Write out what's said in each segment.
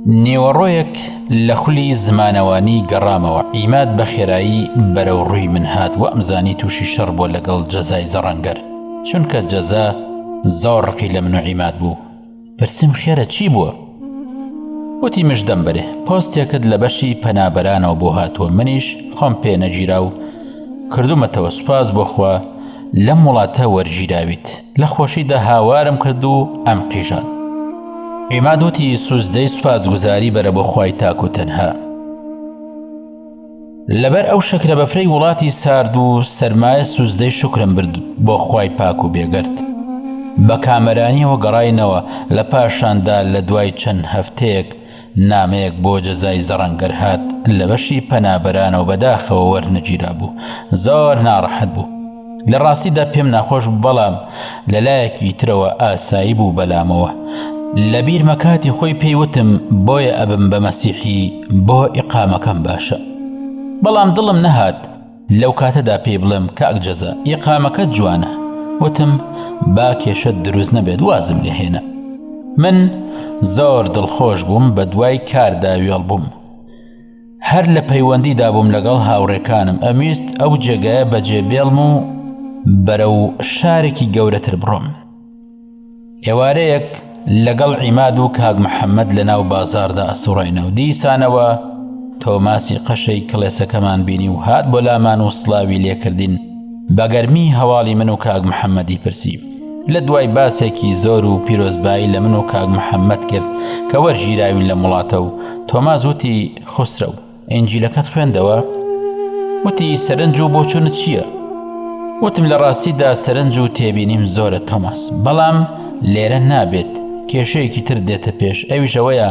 نیوەڕۆیەک لە خولی زمانەوانی گەڕامەوە، عیماد بە خێرایی بەرەو ڕووی من هات وامزانی تووشی شەڕ بووە لەگەڵ جەزای زەڕەنگەر، چونکە جەزا زۆر ڕقی لە من و عیماد بوو. پرسیم خێرە چی بووە؟ وتی مژدەم بەرێ پۆستێکت لە بەشی پەنابەرانەوە بۆ هاتووە منیش خۆم پێ نەگیرا و کردومەتەوە سوپاس بۆ خوا لەم وڵاتە وەرگیراویت لە خۆشیدا هاوارم کرد و ئەم قیژان عیماد وتی سوزدەی سوپاسگوزاری بەرە بۆ خوای تاک و تەنها لەبەر ئەو شەکرە بەفرەی وڵاتی سارد و سەرمایە سوزدەی شوکرم برد بۆ خوای پاک و بێگەرد. بە کامەرانیەوە گەڕاینەوە، لە پاشاندا لە دوای چەند هەفتەیەک نامەیەک بۆ جەزای زەڕەنگەر هات لە بەشی پەنابەرانەوە بەداخەوە وەرنەگیرابوو زۆر ناڕەحەت بوو. لە ڕاستیدا پێم ناخۆش بوو بەڵام لە لایەکی ترەوە ئاسایی بوو بەلامەوە. لە بیرمە کاتی خۆی پێی وتم بۆیە ئەبم بە مەسیحی بۆ ئیقامەکەم باشە. بەڵام دڵم نەهات لەو کاتەدا پێی بڵێم کاک جەزا ئیقامەکەت جوانە. وتم با کێشەت دروست نەبێت وازم لێ هێنا. من زۆر دڵخۆش بووم بە دوای کاردا وێڵ بووم. هەر لە پەیوەندیدا بووم لەگەڵ هاوڕێکانم ئەمویست ئەو جێگایە بەجێ بێڵم و بەرەو شارێکی گەورەتر بڕۆم. ئێوارەیەک لەگەڵ عیماد و کاک محەممەد لە ناو بازاردا ئەسوڕاینەوە دیسانەوە تۆماسی قەشەی کڵێسەکەمان بینی و هات بۆ لامان و سڵاوی لێکردین بە گەرمی هەواڵی من و کاک محەممەدی پرسی. لە دوای باسێکی زۆر و پیرۆزبایی لە من و کاک محەممەد کرد کە وەرگیراوین لەم وڵاتە و تۆماس وتی خوسرەو ئینجیلەکەت خوێندەوە؟ وتی سەرنج و بۆچوونت چییە؟ وتم لە ڕاستیدا سەرنج و تێبینیم زۆرە تۆماس بەڵام لێرە نابێت کێشەیەکی تر دێتە پێش ئەویش ئەوەیە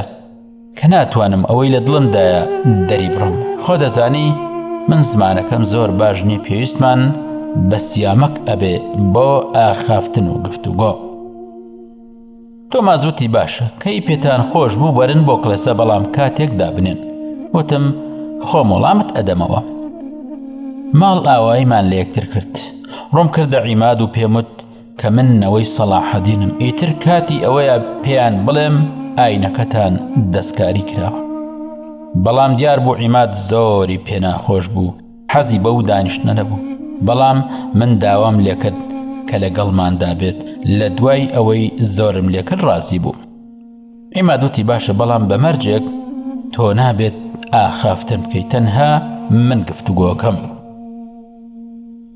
کە ناتوانم ئەوەی لە دڵمدایە دەریبڕم خۆ دەزانی من زمانەکەم زۆر باش نییە پێویستمان بە سیامەک ئەبێ بۆ ئاخافتن و گفتوگۆ. تۆماس وتی باشە کەی پێتان خۆش بوو وەرن بۆ کڵێسە بەڵام کاتێک دابنێن. وتم خۆم وەڵامت ئەدەمەوە. ماڵ ئاواییمان لە یەکتر کرد. ڕووم کردە عیماد و پێم وت کە من نەوەی سەڵاحەدینم ئیتر کاتی ئەوەیە پێیان بڵێم ئاینەکەتان دەستکاری کراوە. بەڵام دیار بوو عیماد زۆری پێناخۆش بوو حەزی بەو دانیشتنە نەبوو بەڵام من داوام لێکرد کە لەگەڵماندا بێت لە دوای ئەوەی زۆرم لێکرد ڕازی بوو. عیماد وتی باشە بەڵام بە مەرجێک تۆ نابێت ئاخافتن بکەیت تەنها من گفتوگۆکەم.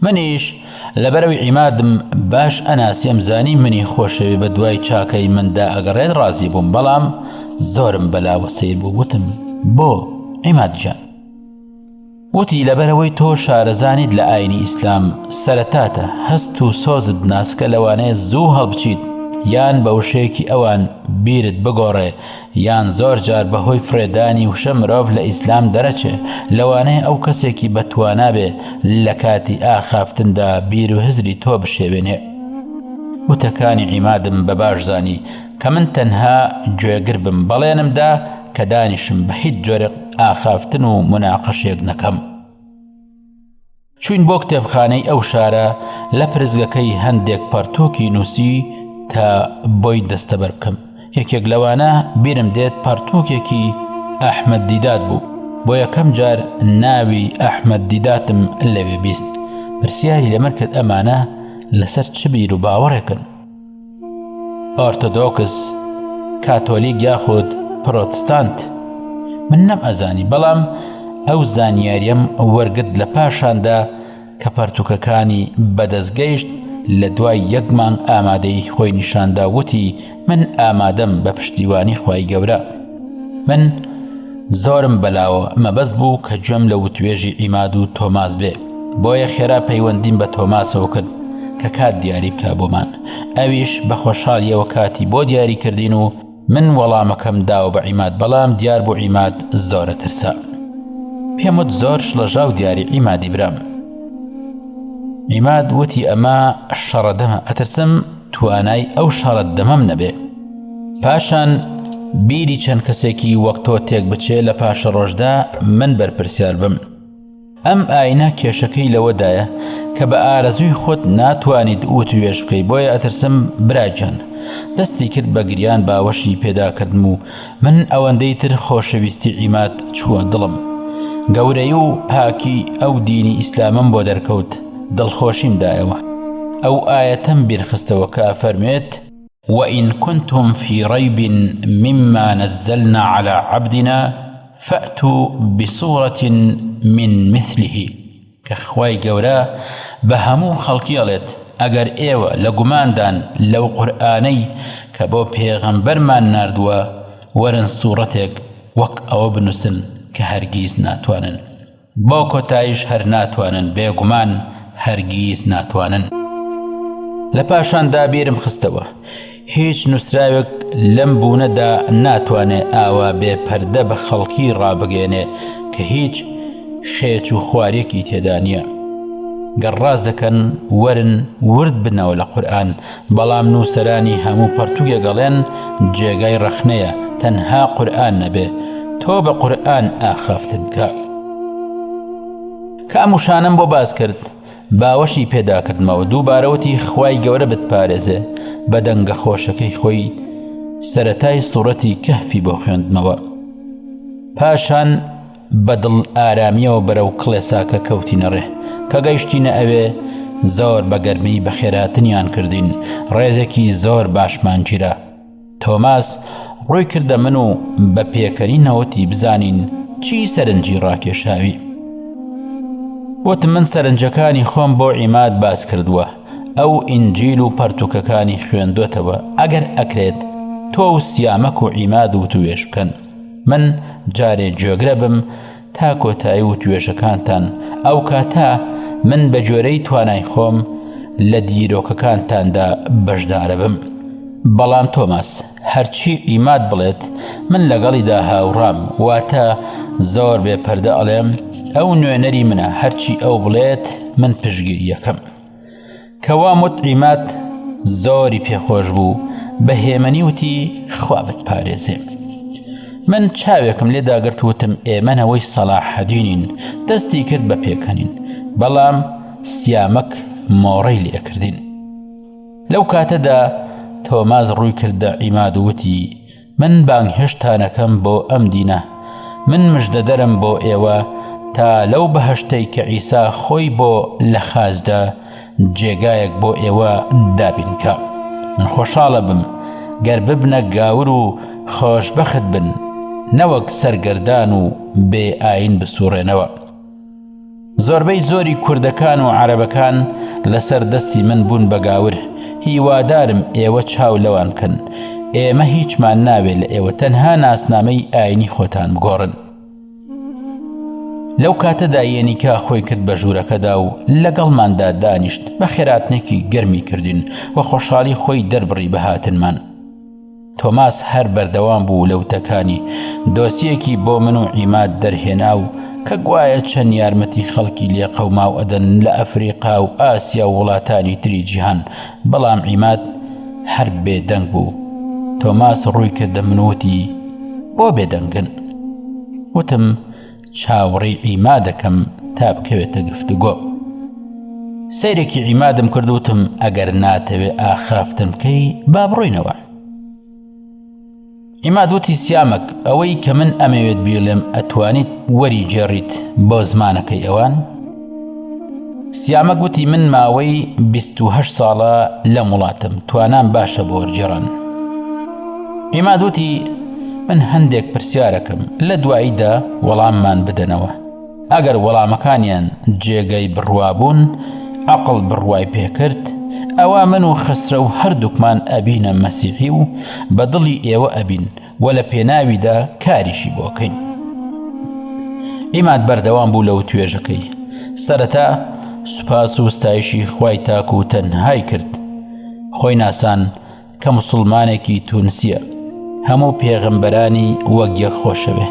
منیش لەبەرئەوەی عیمادم باش ئەناسی ئەمزانی منی خۆشەوێ بە دوای چاکەی مندا ئەگەڕێت ڕازی بووم بەڵام زۆرم بەلاوە سەیر بوو وتم بۆ عیماد گیان وتی لەبەرئەوەی تۆ شارەزانیت لە ئاینی ئیسلام سەرەتاتە هەست و سۆزت ناسکە لەوانەیە زوو هەڵبچیت یان بە وشەیەکی ئەوان بیرت بگۆڕێ یان زۆر جار بە هۆی فڕێدانی وشە مرۆڤ لە ئیسلام دەرەچێ لەوانەیە ئەو کەسێکی بە توانا بێ لە کاتی ئاخافتندا بیر و هزری تۆ بشێوێنێ. وتەکانی عیمادم بە باش زانی کە من تەنها گوێگر بم بەڵێنم دا کە دانیشم بە هیچ جۆرێک ئاخافتن و موناقەشێک نەکەم. چووین بۆ کتێبخانەی ئەو شارە لە پرسگەکەی هەندێک پەڕتووکی نووسی تا بۆی دەستەبەر بکەم یەکێک لەوانە بیرم دێت پەڕتووکێکی ئەحمەد دیدات بوو بۆ یەکەم جار ناوی ئەحمەد دیداتم لەوێ 20 پرسیاری لە من کرد ئەمانە لەسەر چ بیر و باوەڕێکن ئۆرتۆدۆکس، کاتۆلیک یاخود پرۆتستانت؟ من نەم ئەزانی بەڵام ئەو زانیاریەم وەرگرت لە پاشاندا کە پەرتوکەکانی بەدەست گەیشت لە دوای یەک مانگ ئامادەیی خۆی نیشاندا وتی من ئامادەم بە پشتیوانی خوای گەورە من زۆرم بەلاوە مەبەست بوو کە گوێم لە وتوێژی عیماد و تۆماس بێ بۆیە خێرا پەیوەندیم بە تۆماسەوە کرد کە کات دیاری بکا بۆمان ئەویش بە خۆشحاڵیەوە کاتی بۆ دیاری کردین و من وەڵامەکەم داوە بە عیماد بەڵام دیار بوو عیماد زۆرە ترسا پێم وت زۆر شڵەژاو دیاری عیمادی برام عیماد وتی ئەمە شەڕە دەمە ئەترسم توانای ئەو شەڕە دەمەم نەبێ پاشان بیری چەند کەسێکی وەک تۆ تێک بچێ لە پاشەڕۆژدا من بەرپرسیار بم. ئەم ئاینە کێشەکەی لەوەدایە کە بە ئارەزووی خۆت ناتوانیت وتوێژ بکەی بۆیە ئەترسم براگیان. دەستی کرد بە گریان باوەشی پێدا کردم و من ئەوەندەی تر خۆشەویستی عیماد چووە دڵم. گەورەی و پاکی ئەو دینی ئیسلامەم بۆ دەرکەوت دڵخۆشیم دایەوە. ئەو ئایەتەم بیرخستەوە کە ئەفەرموێت، وَإِن كُنتُم فِی رَیْبٍ مِمَّا نَزَّلْنَا عَلَىٰ عَبْدِنَا فَأْتُوا بِسُورَةٍ مِّن مِثْلِهِ کە خوای گەورە بە هەموو خەڵکی ئەڵێت ئەگەر ئێوە لە گوماندان لەو قورئانەی کە بۆ پێغەمبەرمان ناردووە وەرن سوڕەتێک وەک ئەوە بنووسن کە هەرگیز ناتوانن. بۆ کۆتاییش هەر ناتوانن، بێگومان هەرگیز ناتوانن. لە پاشاندا بیرم خستەوە، هیچ نووسراوێک لەم بوونەدا ناتوانێ ئاوا بێ پەردە بە خەڵکی ڕابگەیەنێ کە هیچ خێچ و خوارێکی تێدا نییە. گەر ڕاست دەکەن وەرن ورد بنەوە لە قورئان، بەڵام نووسەرانی هەموو پەڕتووکێک ئەڵێن جێگای ڕەخنەیە تەنها قورئان نەبێ تۆ بە قورئان ئاخافتن بکە. کە ئەم وشانەم بۆ باس کرد باوەشی پێدا کردمەوە دووبارە وتی خوای گەورە بتپارێزێ بە دەنگە خۆشەکەی خۆی سەرەتای سوڕەتی کەهفی بۆ خوێندمەوە پاشان بە دڵ ئارامیەوە بەرەو کڵێساکە کەوتینە ڕێ. کە گەیشتینە ئەوێ زۆر بە گەرمی بەخێراتنیان کردین، ڕێزێکی زۆر باشمان گیرا. تۆماس ڕووی کردە من و بە پێکەنینەوە وتی بزانین چی سەرنجی ڕاکێشاوی؟ وتم من سەرنجەکانی خۆم بۆ عیماد باس کردووە، ئەو ئینجیل و پەرتووکەکانی خوێندۆتەوە، ئەگەر ئەکرێت تۆ و سیامەک و عیماد وتووێژ بکەن. من جارێ گوێگرە بم تا کۆتایی وتوێژەکانتان، ئەوکاتە من بە گوێرەی توانای خۆم لە دیرۆکەکانتاندا بەشدارەبم. بەڵام تۆماس، هەرچی عیماد بڵێت من لەگەڵیدا هاوڕام، واتە زۆر بێ پەردە ئەڵێم ئەو نوێنەری منە، هەرچی ئەو بڵێت من پشتگیریەکەم. کە وام وت عیماد زۆری پێخۆش بوو بە هێمنی وتی خوا بتپارێزێ. من چاوێکم لێ داگرت وتم ئێمە نەوەی سەڵاحەدینین دەستی کرد بە پێکەنین بەڵام سیامەک مۆڕەی لێکردین. لەو کاتەدا تۆماس ڕووی کردە عیماد وتی من بانگهێشتتانەکەم بۆ ئەم دینە، من مژدەدەرم بۆ ئێوە تا لەو بەهەشتەی کە عیسا خۆی بۆ لە خاچدا جێگایەک بۆ ئێوە دابین کا. من خۆشحاڵە بم گەر ببنە گاور و خۆشبەخت بن، نەوەک سەرگەردان و بێ ئاین بسوڕێنەوە. زۆربەی زۆری کوردەکان و عەرەبەکان لەسەر دەستی من بوون بە گاور، هیوادارم ئێوە چاو لەوان بکەن، ئێمە هیچمان ناوێ لە ئێوە تەنها ناسنامەی ئاینی خۆتان بگۆڕن. لەو کاتەدا یەنیکا خۆی کرد بە ژوورەکەدا و لەگەڵماندا دانیشت، بەخێراتنێکی گەرمی کردین و خۆشحاڵی خۆی دەربڕی بە هاتنمان. تۆماس هەر بەردەوام بوو لە وتەکانی، دۆسیەکی بۆ من و عیماد دەرهێنا و کە گوایە چەند یارمەتی خەڵکی لێقەوماو ئەدەن لە ئەفریقا و ئاسیا و وڵاتانی تری جیهان، بەڵام عیماد هەر بێدەنگ بوو. تۆماس ڕووی کردە من و وتی، بۆ بێدەنگن؟ وتم، چاوەڕێی عیمادەکەم تا بکەوێتە گفتوگۆ. سەیرێکی عیمادم کرد وتم ئەگەر ناتەوێ ئاخافتن بکەی با بڕۆینەوە. عیماد وتی سیامەک ئەوەی کە من ئەمەوێت بیڵێم ئەتوانیت وەری گێڕیت بۆ زمانەکەی ئەوان؟ سیامەک وتی من ماوەی 28 ساڵە لەم وڵاتم توانام باشە بۆ وەرگێڕان. عیماد وتی من هەندێک پرسیارەکەم لە دواییدا وەڵاممان بدەنەوە ئەگەر وەڵامەکانیان جێگەی بڕوا بوون عەقڵ بڕوای پێکرد ئەوا من و خەسرەو هەردووکمان ئەبینە مەسیحی و بە دڵی ئێوە ئەبین و لە پێناویدا کاریشی بۆکەین. عیماد بەردەوام بوو لە وتوێژەکەی سەرەتا سوپاس و ستایشی خوای تاک و تەنهای کرد خۆی ناسان کە موسڵمانێکی تونسیە هەموو پێغەمبەرانی وەک یەک خۆشەوێ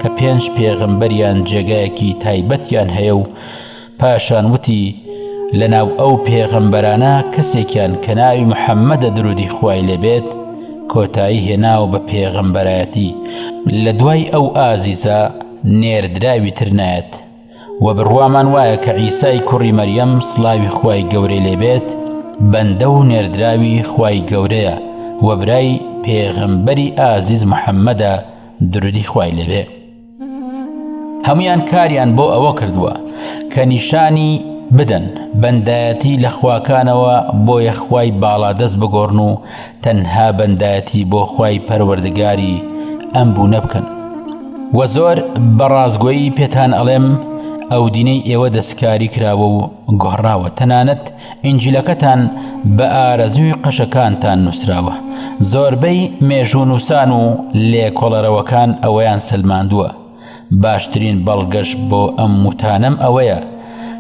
کە پێنج پێغەمبەریان جێگایەکی تایبەتیان هەیە و پاشان وتی لەناو ئەو پێغەمبەرانە کەسێکیان کە ناوی محەممەدە درودی خوای لێبێت کۆتایی هێناوە بە پێغەمبەرایەتی لە دوای ئەو ئازیزە نێردراوی تر نایەت. وە بڕوامان وایە کە عیسای کوڕی مەریەم سڵاوی خوای گەورەی لێ بێت بەندە و نێردراوی خوای گەورەیە وە برای پێغەمبەری ئازیز محەممەدە درودی خوای لێ بێ. هەمویان کاریان بۆ ئەوە کردووە کە نیشانی بدەن بەندایەتی لە خواکانەوە بۆیە خوای باڵادەست بگۆڕن و تەنها بەندایەتی بۆ خوای پەروەردگاری ئەم بوونە بکەن وە زۆر بە ڕاستگۆیی پێتان ئەڵێم ئەو دینەی ئێوە دەستکاری کراوە و گۆڕاوە تەنانەت ئینجیلەکەتان بە ئارەزووی قەشەکانتان نووسراوە. زۆربەی مێژوونووسان و لێکۆڵەرەوەکان ئەوەیان سەلماندووە. باشترین بەڵگەش بۆ ئەم وتانەم ئەوەیە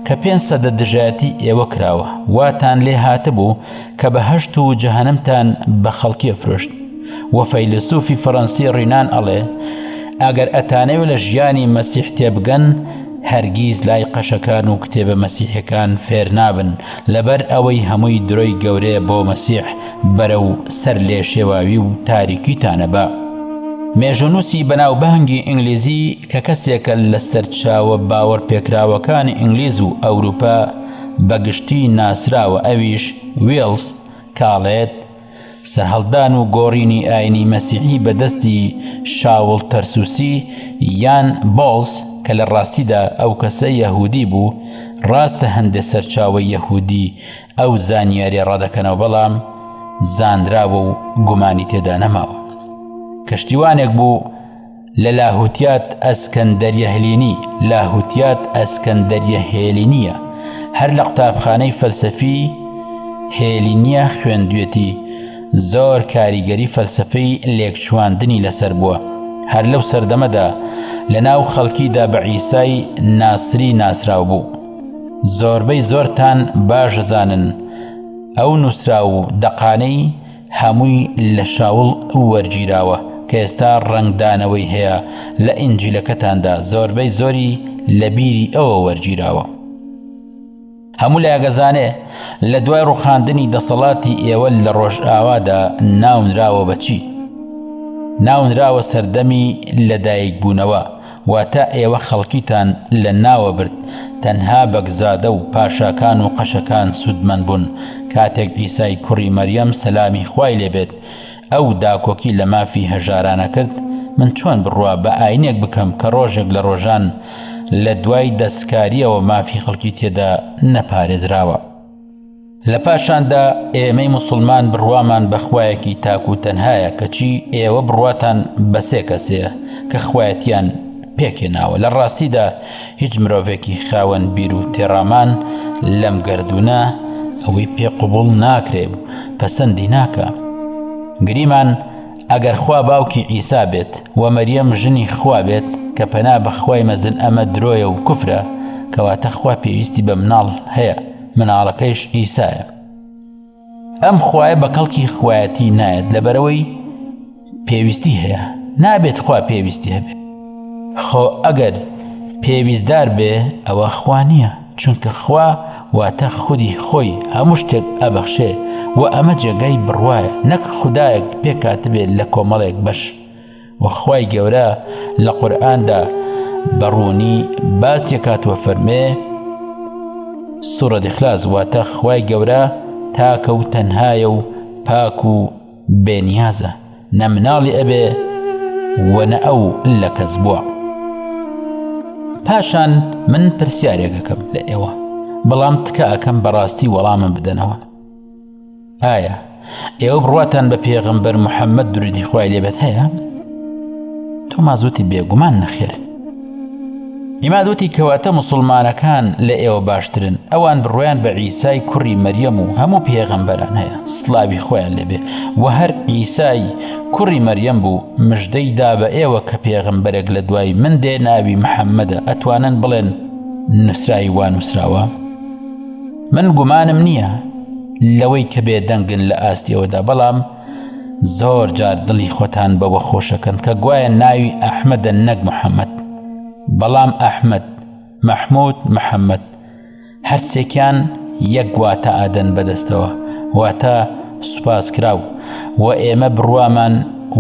کە پێنج سەدە دژایەتی ئێوە کراوە. واتان لێ هاتبوو کە بەهەشت و جەهەنەمتان بە خەڵکی ئەفرۆشت. وە فەیلەسوفی فەرەنسی ڕینان ئەڵێ، ئەگەر ئەتانەوێ لە ژیانی مەسیح تێبگەن، هەرگیز لای قەشەکان و کتێبە مەسیحەکان فێر نابن لەبەر ئەوەی هەمووی درۆی گەورەیە بۆ مەسیح بەرەو سەر لێشێواوی و تاریکیتانە با. مێژوونووسی بەناوبانگی ئینگلیزی کە کەسێکە لە سەرچاوە باوەڕپێکراوەکانی ئینگلیز و ئەوروپا بە گشتی ناسراوە ئەویش وێڵز کاڵێت سەرهەڵدان و گۆڕینی ئاینی مەسیحی بە دەستی شاوڵ تەرسوسی یان بۆڵس کە لە ڕاستیدا ئەو کەسە یەهودی بوو، ڕاستە هەندێ سەرچاوەی یەهودی ئەو زانیاریە ڕەدەکەنەوە بەڵام زانراوە و گومانی تێدا نەماوە. کەشتیوانێک بوو، لە لاهوتیات ئەسکەندەریە هلینی، لاهوتیات ئەسکەندەریە هێلینیە، هەر لە قوتابخانەی فەلسەفی هێلینیە خوێندوێتی، زۆر کاریگەری فەلسەفەی لێکچواندنی لەسەر بووە، هەر لەو سەردەمەدا لە ناو خەڵکیدا بە عیسای ناسری ناسراو بوو. زۆربەی زۆرتان باش ئەزانن ئەو نووسراو و دەقانەی هەمووی لە شاوڵ وەرگیراوە کە ئێستا ڕەنگدانەوەی هەیە لە ئینجیلەکەتاندا زۆربەی زۆری لە بیری ئەوە وەرگیراوە. هەموو لایەک ئەزانێ لە دوای ڕوخاندنی دەسەڵاتی ئێوە لە ڕۆژئاوادا ناونراوە بە چی؟ ناونراوە سەردەمی لەدایکبوونەوە واتە ئێوە خەڵکیتان لە ناوە برد، تەنها بەگزادە و پاشاکان و قەشەکان سوودمەند بوون، کاتێک عیسای کوڕی مەریەم سەلامی خوای لێ بێت ئەو داکۆکی لە مافی هەژارانە کرد، من چۆن بڕوا بە ئاینێک بکەم کە ڕۆژێک لە ڕۆژان لە دوای دەستکاریەوە مافی خەڵکی تێدا نەپارێزراوە. لە پاشاندا ئێمەی موسڵمان بڕوامان بە خوایەکی تاک و تەنهایە کەچی ئێوە بڕواتان بە سێ کەسەیە کە خوایەتیان پێکهێناوە لە ڕاستیدا هیچ مرۆڤێکی خاوەن بیر و تێڕامان لەم گەردوونە ئەوەی پێ قبوڵ ناکرێ و پەسەندی ناکا گریمان ئەگەر خوا باوکی عیسا بێت و مەریەم ژنی خوا بێت کە پەنا بە خوای مەزن ئەمە درۆیە و کوفرە کەواتە خوا پێویستی بە مناڵ هەیە مناڵەکەیش عیسایە ئەم خوایە بە کەڵکی خوایەتی نایەت لەبەرەوەی پێویستی هەیە نابێت خوا پێویستی هەبێت خۆ ئەگەر پێویستدار بێ ئەوە خوا نییە چونکە خوا واتە خودی خۆی هەموو شتێک ئەبەخشێ و ئەمە جێگای بڕوایە نەک خودایەک پێکهاتبێت لە کۆمەڵێک بەش و خوای گەورە لە قورئاندا بە ڕوونی باسی ئەکات و فەرمێ سورەت ئیخلاس واتە خوای گەورە تاکە و تەنهایە و پاک و بێنیازە نە مناڵی ئەبێ و نە ئەو لە کەس بووە. پاشان من پرسیارێک ئەکەم لە ئێوە بەڵام تکا ئەکەم بەڕاستی وەڵامم بدەنەوە. ئایا ئێوە بڕواتان بە پێغەمبەر محەممەد درودی خوای لێبێت هەیە؟ تۆماس وتی بێگومان نەخێر. عیماد وتی کەواتە موسڵمانەکان لە ئێوە باشترن ئەوان بڕوایان بە عیسای کوڕی مەریەم و هەموو پێغەمبەران هەیە سڵاوی خۆیان لێبێ و هەر عیسای کوڕی مەریەم بوو مژدەی دا بە ئێوە کە پێغەمبەرێک لە دوای من دێ ناوی محەممەدە ئەتوانن بڵێن نووسراوی وا نووسراوە من گومانم نییە لەوەی کە بێدەنگن لە ئاستی ئەوەدا بەڵام زۆر جار دڵی خۆتان بەوە خۆشەکەن کە گوایە ناوی ئەحمەدە نەک محەممەد بەڵام ئەحمەد مەحمود محەممەد هەرسێکیان یەک واتە ئادەن بەدەستەوە واتە سوپاس کراو و ئێمە بڕوامان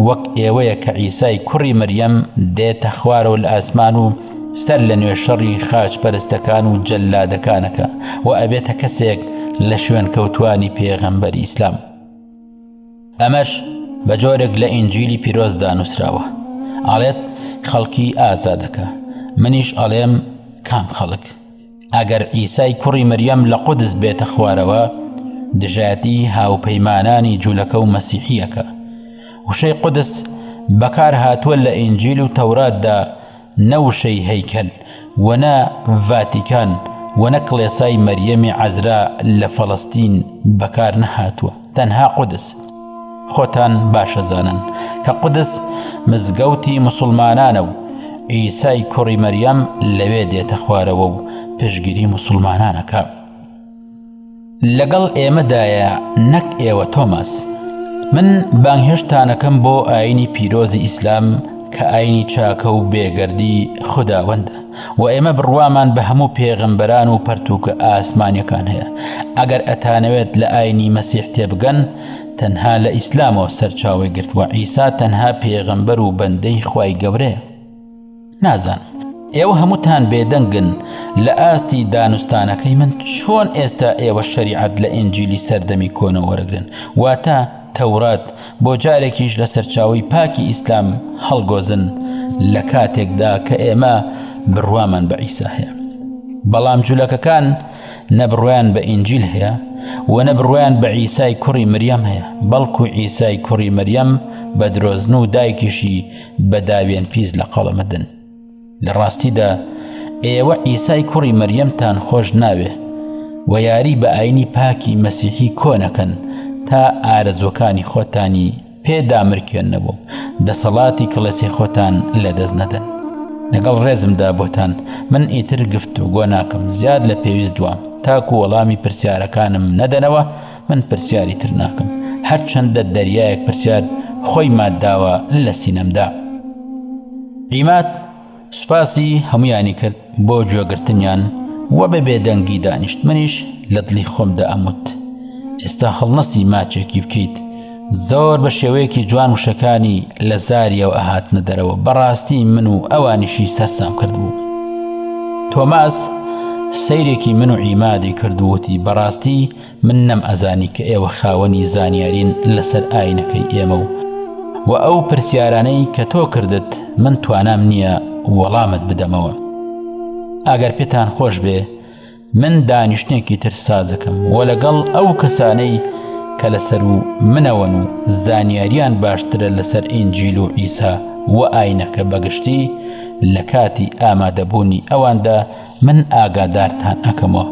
وەک ئێوەیە کە عیسای کوڕی مریەم دێتە خوارەوە لە ئاسمان و. سەر لە نوێ شەڕی خاچ پەرستەکان و جەلادەکانەکە و ئەبێتە کەسێک لە شوێنکەوتوانی پێغەمبەری ئیسلام. ئەمەش بە جۆرێک لە ئینجیلی پیرۆزدا نووسراوە ئەڵێت خەڵکی ئازادەکە منیش ئەڵێم کام خەڵک ئەگەر ئیسای کوڕی مریەم لە قودس بێتە خوارەوە دژایەتی هاوپەیمانانی جوولەکە و مەسیحیەکە وشەی قودس بەکار هاتووە لە ئینجیل و تەوراتدا نە وشەی هەیکەل و نە ڤاتیکان و نە کڵێسای مەریەمی عەزرا لە فەڵەستین بەکار نەهاتووە تەنها قودس. خۆتان باش ئەزانن کە قودس مزگەوتی موسڵمانانە و عیسای کوڕی مەریەم لەوێ دێتە خوارەوە و پشتگیری موسڵمانان ئەکا. لەگەڵ ئێمەدایە نەک ئێوە تۆماس. من بانگهێشتتانەکەم بۆ ئاینی پیرۆزی ئیسلام کە ئاینی چاکە و بێگەردی خوداوەندە و ئێمە بڕوامان بە هەموو پێغەمبەران و پەرتووکە ئاسمانیەکان هەیە ئەگەر ئەتانەوێت لە ئاینی مەسیح تێبگەن تەنها لە ئیسلامەوە سەرچاوەی گرتووە عیسا تەنها پێغەمبەر و بەندەی خوای گەورەیە. نازانم ئێوە هەمووتان بێدەنگن لە ئاستی دانوستانەکەی من چۆن ئێستا ئێوە شەریعەت لە ئینجیلی سەردەمی کۆنەوە وەرەگرن واتە تەورات بۆ جارێکیش لە سەرچاوەی پاکی ئیسلام هەڵگۆزن لە کاتێکدا کە ئێمە بڕوامان بە عیسا هەیە بەڵام جولەکەکان نە بڕوایان بە ئینجیل هەیە و نە بڕوایان بە عیسای کوڕی مریەم هەیە بەڵکو عیسای کوڕی مریەم بە درۆزن و دایکیشی بە داوێن پیس لە قەڵەمەدن. لە ڕاستیدا ئێوە عیسای کوڕی مەریەمتان خۆش ناوێ و یاری بە ئاینی پاکی مەسیحی کۆنەکەن تا ئارەزوەکانی خۆتانی پێ دامرکێننەوە و دەسەڵاتی کڵێسەی خۆتان لەدەست نەدەن. لەگەڵ ڕێزمدا بۆتان من ئیتر گفتوگۆ ناکەم زیاد لە پێویست دوام تاکو وەڵامی پرسیارەکانم نەدەنەوە من پرسیاری تر ناکەم هەرچەندە دەریایەک پرسیار خۆی مادداوە لە سینەمدا. عیماد سوپاسی هەمویانی کرد بۆ گوێگرتنیان و بە بێدەنگی دانیشت منیش لە دڵی خۆمدا ئەموت ئێستا هەڵنەسی ماچێکی بکەیت زۆر بە شێوەیەکی جوان وشەکانی لە زاریەوە ئەهاتنە دەرەوە بەڕاستی من و ئەوانیشی سەرسام کردبوو تۆماس سەیرێکی من و عیمادی کرد و وتی بەڕاستی من نەم ئەزانی کە ئێوە خاوەنی زانیارین لەسەر ئاینەکەی ئێمە و وە ئەو پرسیارانەی کە تۆ کردت من توانام نییە وەڵامت بدەمەوە ئەگەر پێتان خۆش بێ من دانیشتنێکی تر سازەکەم وە لەگەڵ ئەو کەسانەی کە لەسەر و منەوەن و زانیاریان باشترە لەسەر ئینجیل و عیسا و ئاینەکە بەگشتی لە کاتی ئامادەبوونی ئەواندا من ئاگادارتان ئەکەمەوە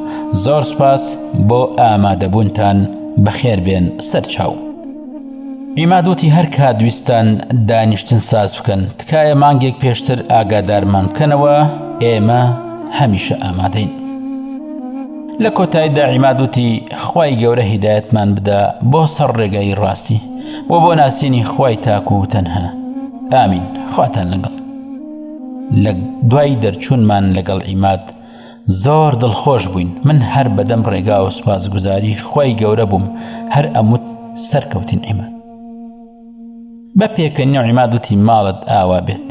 زۆر سوپاس بۆ ئامادەبوونتان بەخێربێن سەرچاو. عیماد وتی هەر کات ویستتان دانیشتن ساز بکەن تکایە مانگێک پێشتر ئاگادارمان بکەنەوە ئێمە هەمیشە ئامادەین. لە کۆتاییدا عیماد وتی خوای گەورە هیدایەتمان بدا بۆ سەر ڕێگای ڕاستی و بۆ ناسینی خوای تاک و تەنها ئامین خواتان لەگەڵ. لە دوای دەرچوونمان لەگەڵ عیماد زۆر دڵخۆش بووین من هەر بەدەم ڕێگاوە سوپاسگوزاری خوای گەورە بووم هەر ئەموت سەرکەوتین عیماد بە پێکەنی عیماد وتی ماڵت ئاوا بێت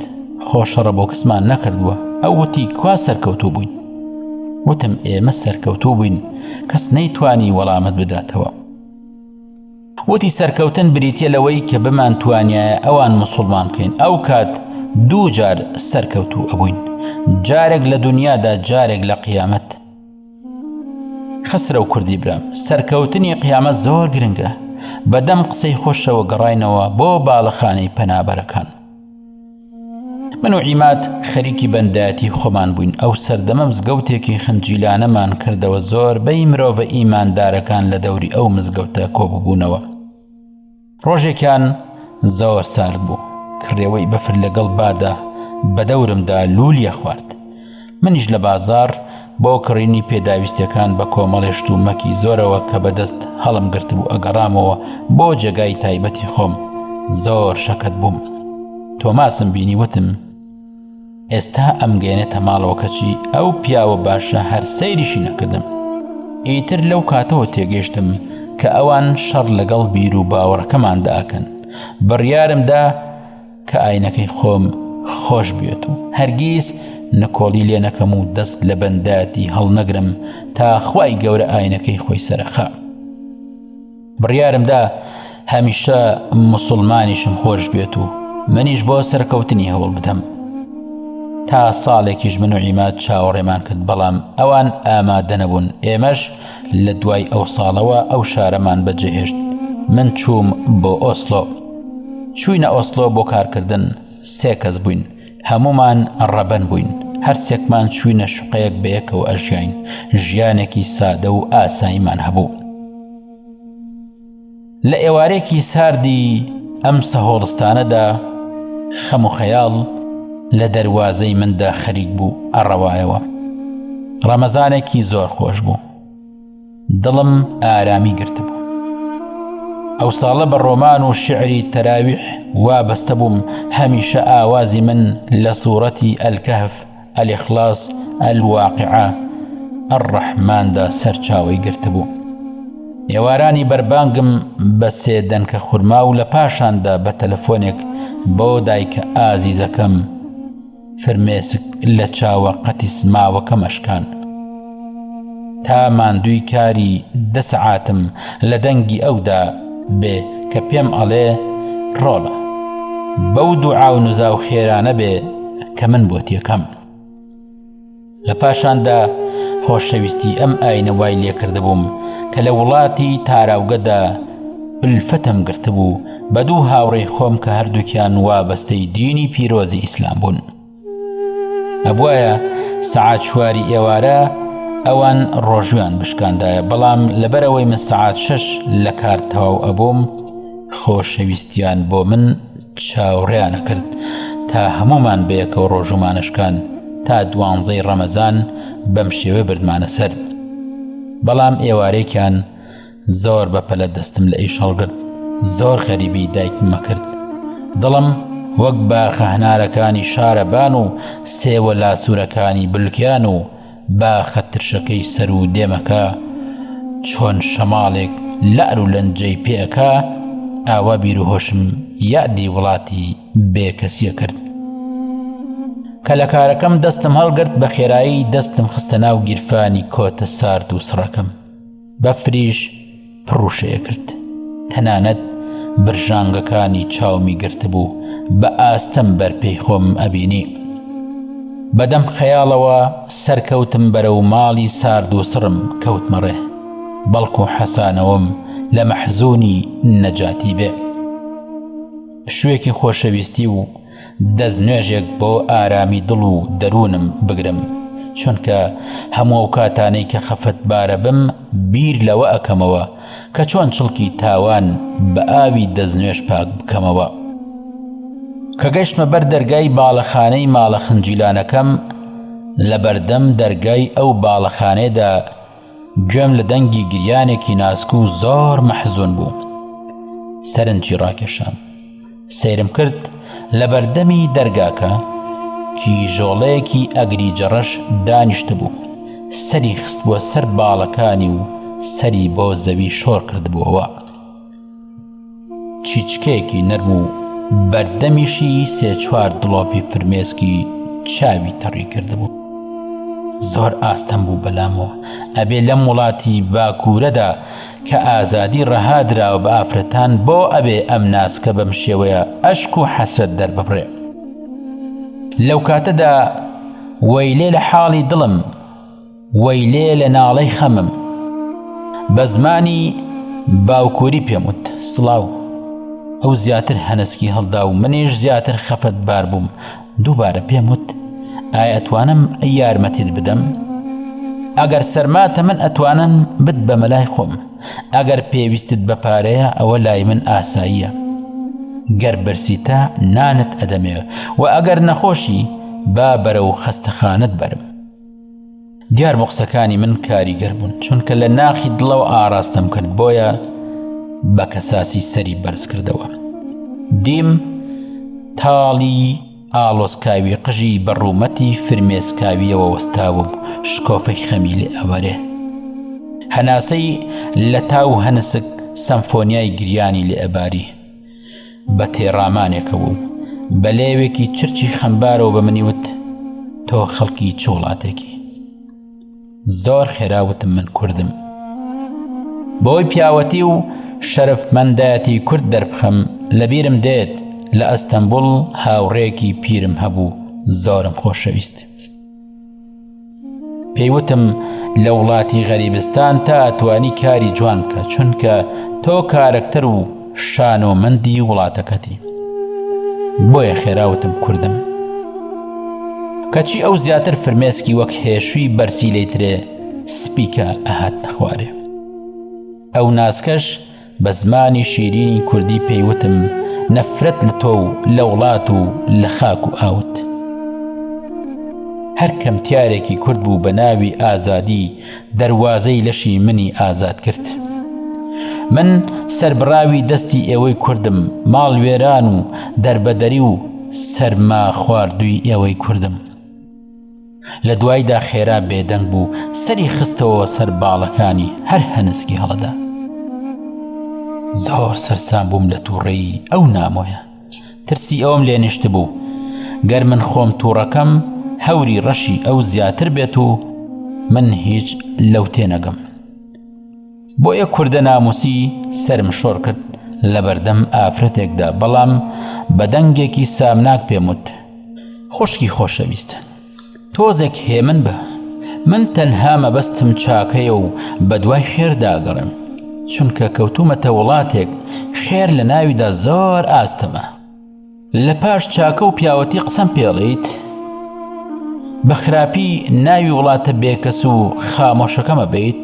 خۆ شەڕە بۆ کەسمان نەکردووە ئەو وتی کوا سەرکەوتوو بووین وتم ئێمە سەرکەوتوو بووین کەس نەیتوانی وەڵامت بداتەوە وتی سەرکەوتن بریتیە لەوەی کە بمانتوانیایە ئەوان موسوڵمان بکەین ئەوکات دووجار سەرکەوتوو ئەبووین جارێک لە دونیادا جارێک لە قیامەت. خەسرەو کوردی برام سەرکەوتنی قیامەت زۆر گرنگە بەدەم قسەی خۆشەوە گەڕاینەوە بۆ باڵەخانەی پەنابەرەکان. من و عیماد خەریکی بەندایەتی خۆمان بووین، ئەو سەردەمە مزگەوتێکی خنجیلانەمان کردەوە زۆربەی مرۆڤە ئیماندارەکان لە دەوری ئەو مزگەوتە کۆببوونەوە. ڕۆژێکیان زۆر سارد بوو، کڕێوەی بەفر لەگەڵ بادا بە دەورمدا لوولیە خوارد. منیش لە بازاڕ بۆ کڕینی پێداویستیەکان بە کۆمەڵێ شتومەکی زۆرەوە کە بەدەست هەڵم گرتبوو ئەگەڕامەوە بۆ جێگای تایبەتی خۆم زۆر شەکەت بووم تۆماسم بینی وتم ئێستا ئەمگەێنێتە ماڵەوە کەچی ئەو پیاوە باشە هەر سەیریشی نەکردم ئیتر لەو کاتەوە تێگەیشتم کە ئەوان شەڕ لەگەڵ بیر و باوەڕەکەماندا ئەکەن بڕیارمدا کە ئاینەکەی خۆم خۆش بوێت و هەرگیز نکۆڵی لێ نەکەم و دەست لە بەندایەتی هەڵنەگرم تا خوای گەورە ئاینەکەی خۆی سەرەخا. بڕیارم دا هەمیشە موسڵمانیشم خۆش بێت و منیش بۆ سەرکەوتنی هەوڵ بدەم. تا ساڵێکیش من و عیماد چاوەڕێمان کرد بەڵام ئەوان ئامادە نەبوون ئێمەش لە دوای ئەو ساڵەوە ئەو شارەمان بەجێهێشت من چووم بۆ ئۆسلۆ. چووینە ئۆسلۆ بۆ کارکردن سێ کەس بووین هەموومان ڕەبەن بووین هەرسێکمان چووینە شوقەیەک بەیەکەوە ئەژیاین ژیانێکی سادە و ئاساییمان هەبوو. لە ئێوارێکی ساردی ئەم سەهۆڵستانەدا خەم و خەیاڵ لە دەروازەی مندا خەریک بوو ئەڕەوایەوە. ڕەمەزانێکی زۆر خۆش بوو. دڵم ئارامی گرتبوو. ئەو ساڵە بە ڕۆمان و شیعری تەراویح وابەستە بووم، هەمیشە ئاوازی من لە سوڕەتی الکهف، الاخلاص، الواقعە، الرحمندا سەرچاوەی گرتبوو. ئێوارانی بەربانگم بە سێ دەنکە خورما و لە پاشاندا بە تەلەفۆنێک بۆ دایکە ئازیزەکەم فرمێسک لە چاوە قەتیس ماوەکەم ئەشکان. تا ماندووی کاری دە سەعاتم لە دەنگی ئەودا بێ کە پێم ئەڵێ ڕۆڵە بەو دوعا و نزا و خێرانە بێ کە من بۆت یەکەم. لە پاشاندا خۆشەویستی ئەم ئاینە وای لێکردبووم کە لە وڵاتی تاراوگەدا ئولفەتم گرتبوو بە دوو هاوڕێی خۆم کە هەردووکیان وابەستەی دینی پیرۆزی ئیسلام بوون. ئەبوایە سەعات چواری ئێوارە ئەوان ڕۆژویان بشکاندایە بەڵام لەبەرئەوەی من سەعات شەش لە کار تەواو ئەبووم خۆشەویستیان بۆ من چاوڕێیان ئەکرد تا هەموومان بەیەکەوە ڕۆژوومان ئەشکان تا دوانزەی ڕەمەزان بەم شێوەیە بردمانە سەر بەڵام ئێوارێکیان زۆر بە پەلە دەستم لە ئیش هەڵگرت زۆر غەریبی دایکم ئەکرد دڵم وەک باخە هەنارەکانی شارەبان و سێوە لاسوورەکانی بلکیان و باخە ترشەکەی سەروو دێمەکە چۆن شەماڵێک لار و لەنجەی پێ ئەکا ئاوا بیر و هۆشم یادی وڵاتی بێ کەسیە کرد. کە لە کارەکەم دەستم هەڵگرت بە خێرایی دەستم خستە ناو گیرفانی کۆتە سارد و سڕەکەم. بەفریش پڕوشەیە کرد تەنانەت برژانگەکانی چاومی گرتبوو بە ئاستەم بەر پێی خۆمم ئەبینی. بەدەم خەیاڵەوە سەرکەوتم بەرەو ماڵی سارد و سڕم کەوتمە ڕێ بەڵکو حەسانەوەم لە مەحزونی نەجاتی بێ. پشووێکی خۆشەویستی و دەست نوێژێک بۆ ئارامی دڵ و دەروونم بگرم چونکە هەموو ئەو کاتانەی کە خەفەتبارە بم بیر لەوە ئەکەمەوە کە چۆن چڵکی تاوان بە ئاوی دەست نوێژ پاک بکەمەوە. کە گەشتمە بەر دەرگای باڵەخانەی ماڵە خنجیلانەکەم لە بەردەم دەرگای ئەو باڵەخانەیەدا گوێم لە دەنگی گریانێکی ناسک و زۆر مەحزون بوو سەرنجی ڕاکێشام سەیرم کرد لە بەردەمی دەرگاکە کیژۆڵەیەکی ئەگریجەڕەش دانیشتبوو سەری خستبووە سەر باڵەکانی و سەری بۆ زەوی شۆڕ کردبووەوە. چیچکەیەکی نەرم و بەردەمیشی سێ چوار دڵۆپی فرمێسکی چاوی تەڕی کردبوو. زۆر ئاستەم بوو بەلامەوە ئەبێ لەم وڵاتی باکوورەدا کە ئازادی ڕەها دراوە بە ئافرەتان بۆ ئەبێ ئەم ناسکە بەم شێوەیە ئەشک و حەسرەت دەرببڕێ لەو کاتەدا وەیلێ لە حاڵی دڵم وەیلێ لە ناڵەی خەمم بە زمانی باوکوری پێم وت سڵاو ئەو زیاتر هەنسکی هەڵدا و منیش زیاتر خەفەتبار بووم دووبارە پێم وت ئایا ئەتوانم یارمەتیت بدەم؟ ئەگەر سەرماتە من ئەتوانم بتبەمە لای خۆم ئەگەر پێویستت بە پارەیە ئەوە لای من ئاساییە گەر برسیتە نانت ئەدەمێ و ئەگەر نەخۆشی با بەرەو خەستەخانەت بەرم دیار بۆ قسەکانی من کاریگەر بوون چونکە لە ناخی دڵەوە ئاراستەم کرد بۆیە بە کەساسی سەری بەرز کردەوە دیم تاڵی ئاڵۆزکاوی قژی بە ڕوومەتی فرمێسکاویەوە وەستاوم شکۆفەی خەمی لێ ئەوەرێ هەناسەی لە تاو هەنسک سەمفۆنیای گریانی لێ ئەباری بە تێڕامانێکەوە و بە لێوێکی چرچی خەمبارەوە بە منی وت. تۆ خەڵکی چ وڵاتێکی؟ زۆر خێرا وتم من کوردم. بۆی پیاوەتی و شەرەفمەندایەتی کورد دەربخەم لەبیرم دێت لە ئەستەنبوڵ هاوڕێیەکی پیرم هەبوو زۆرم خۆشەویست. پێی وتم لە وڵاتی غەریبستان تا ئەتوانی کاری جوان بکە چونکە تۆ کارەکتەر و شانۆمەندی وڵاتەکەتی بۆیە خێرا وتم کوردم کەچی ئەو زیاتر فرمێسکی وەک هێشوی بەرسیلەی ترێ سپیکە ئەهات نەخوارێ ئەو ناسکەش بە زمانی شیرینی کوردی پێی وتم نەفرەت لە تۆ و لە وڵات و لە خاک و ئاوت. هەر کەمتیارێکی کورد بوو بە ناوی ئازادی دەروازەی لەشی منی ئازاد کرد. من سەربڕاوی دەستی ئێوەی کوردم، ماڵ وێران و دەربەدەری و سەرما خواردووی ئێوەی کوردم. لە دوایدا خێرا بێدەنگ بوو، سەری خستەوە سەر باڵەکانی، هەر هەنسکی هەڵەدا. زۆر سەرسام بووم لە تووڕەیی ئەو نامۆیە. ترسی ئەوەم لێ نیشتبوو، گەر من خۆم تووڕەکەم، هەوری ڕەشی ئەو زیاتر بێت و من هیچ لەو تێنەگەم. بۆیە کوردە ناموسی سەرم شۆڕ کرد لەبەردەم ئافرەتێکدا، بەڵام بە دەنگێکی سامناک پێم وت، خوشکی خۆشەویست تۆزێک هێمن بە من تەنها مەبەستم چاکەیە و بەدوای خێردا ئەگەڕێم چونکە کەوتومەتە وڵاتێک خێر لە ناویدا زۆر ئاستەمە لە پاش چاکە و پیاوەتی قسەم پێڵیت بە خراپی ناوی وڵاتە بێکەس و خامۆشەکەمە بیت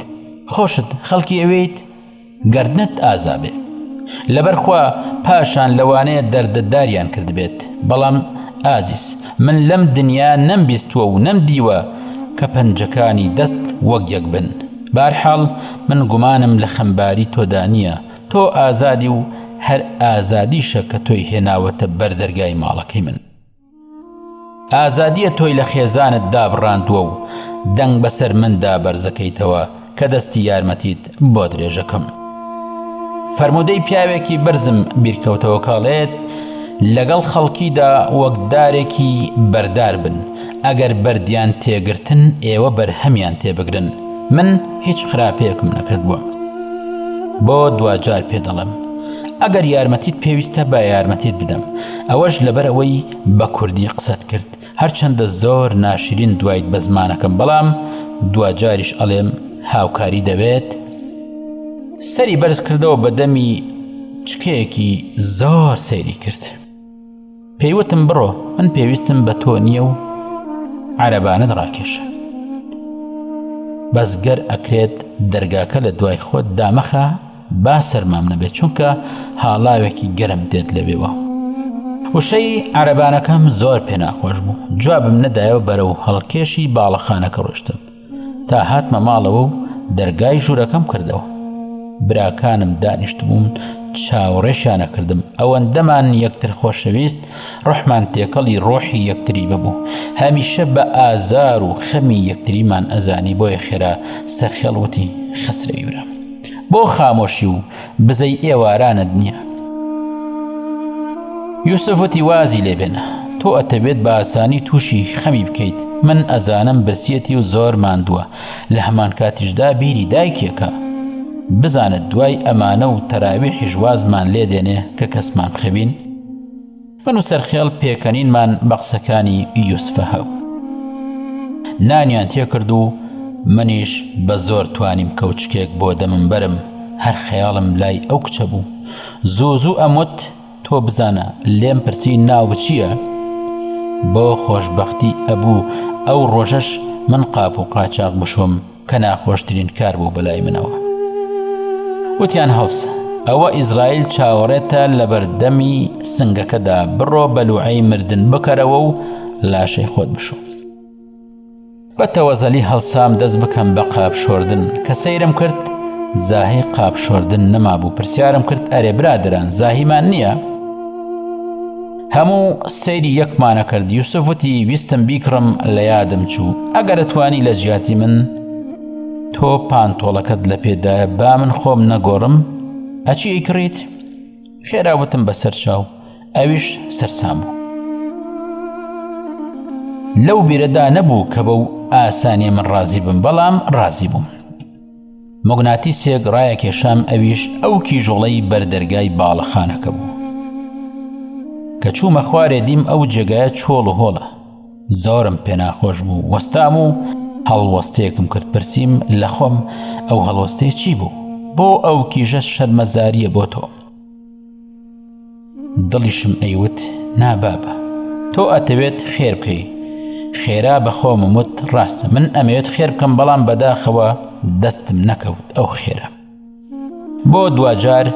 خۆشت خەڵکی ئەوێیت گەردنت ئازا بێ لەبەر خوا پاشان لەوانەیە دەردەداریان کردبێت بەڵام ئازیز من لەم دنیا نەم بیستووە و نەم دیوە کە پەنجەکانی دەست وەک یەک بن بارحاڵ من گومانم لە خەمباری تۆدا نییە تۆ ئازادی و هەر ئازادیشە کە تۆی هێناوەتە بەر دەرگای ماڵەکەی من. ئازادیە تۆی لە خێزانت دابڕاندووە و دەنگ بەسەر مندا بەرزەکەیتەوە کە دەستی یارمەتیت بۆ درێژەکەم. فەرموودەی پیاوێکی بەرزم بیرکەوتەوە کاڵێت لەگەڵ خەڵکیدا وەک دارێکی بەردار بن ئەگەر بەردیان تێگرتن ئێوە بەرهەمیان تێبگرن من هیچ خراپەیەکم نەکردووە بۆ دواجار پێ دەڵێم ئەگەر یارمەتیت پێویستە با یارمەتیت بدەم ئەوەش لەبەر ئەوەی بە کوردی قسەت کرد هەرچەندە زۆر ناشرین دوایت بە زمانەکەم بەڵام دواجاریش ئەڵێم هاوکاری دەوێت سەری بەرز کردەوە بە دەمی چکەیەکی زۆر سەیری کرد پێیوتم بڕۆ من پێویستم بە تۆ نییە و عەرەبانت ڕاکێشە بەس گەر ئەکرێت دەرگاکە لە دوای خۆت دامەخە با سەرمام نەبێت چونکە هاڵاوێکی گەرم دێت لەوێوە وشەی عەرەبانەکەم زۆر پێناخۆش بوو جوابم نەدایەوە بەرەو هەڵکێشی باڵەخانەکە ڕۆشتم تا هاتمە ماڵەوە و دەرگای ژوورەکەم کردەوە براکانم دانیشتبوون چاوەڕێشیانە کردم ئەوەندەمان یەکتر خۆشەویست ڕحمان تێکەڵی ڕۆحی یەکتری ببوو هەمیشە بە ئازار و خەمی یەکتریمان ئەزانی بۆیە خێرا سەرخێڵ وتی خەسرەوی برام بۆ خامۆشی و بزەی ئێوارانت نییە یوسف وتی وازی لێ بێنە تۆ ئەتەوێت بە ئاسانی تووشی خەمی بکەیت من ئەزانم برسیەتی و زۆر ماندووە لە هەمان کاتیشدا بیری دایکێکە بزانە دوای ئەمانە و تەراویحیش وازمان لێ دێنێ کە کەسمان بخەوین من و سەرخێڵ پێکەنینمان بە قسەکانی یوسفە هەبوو. نانیان تێکرد و منیش بە زۆر توانیم کەوچکێک بۆ دەمم بەرم، هەر خەیاڵم لای ئەو کچە بوو. زوو زوو ئەموت تۆ بزانە لێم پرسی ناوت چییە؟ بۆ خۆشبەختی ئەبوو ئەو ڕۆژەش من قاپ و قاچاغ بشۆم. کە ناخۆشترین کار بوو بەلای منەوە. وتیان هەڵسە، ئەوە ئیزرائیل چاوەڕێتە لەبەردەمی سنگەکەدا، بڕۆ بەلوعەی مردن بکەرەوە و لاشەی خۆت بشۆ. بە تەوەزەلی هەڵسام دەست بکەم بە قاپ شۆردن، کە سەیرم کرد زاهی قاپ شۆردن نەمابوو، پرسیارم کرد ئەرێ برادەران زاهیمان نییە؟ هەموو سەیری یەکمانە کرد یوسف وتی ویستم بیکڕم لە یادم چوو ئەگەر توانی لە جیاتی من تۆ پانتۆڵەکەت لە پێدایە با من خۆم نەگۆڕم ئەچی ئەیکڕیت خێرا وتم بەسەر چاو ئەویش سەرسام بوو. لەو بیرەدا نەبوو کە بەو ئاسانیە من ڕازی بم بەڵام ڕازی بووم. موگناتیسێک ڕایەکێشام ئەویش ئەو کیژۆڵەی بەر دەرگای باڵەخانەکە بوو. کە چوومە خوارێ دیم ئەو جێگایە چۆڵ و هۆڵە. زۆرم پێناخۆش بوو وەستام و هەڵوەستەیەکم کرد پرسیم لە خۆم ئەو هەڵوەستەیە چی بوو؟ بۆ ئەو کیژە شەرمەزارییە بۆ تۆ؟ دڵیشم ئەیوت نا بابە تۆ ئەتەوێت خێر بکەی خێرا بە خۆمم وت ڕاستە من ئەمەوێت خێر بکەم بەڵام بەداخەوە دەستم نەکەوت ئەو خێرە بۆ دواجار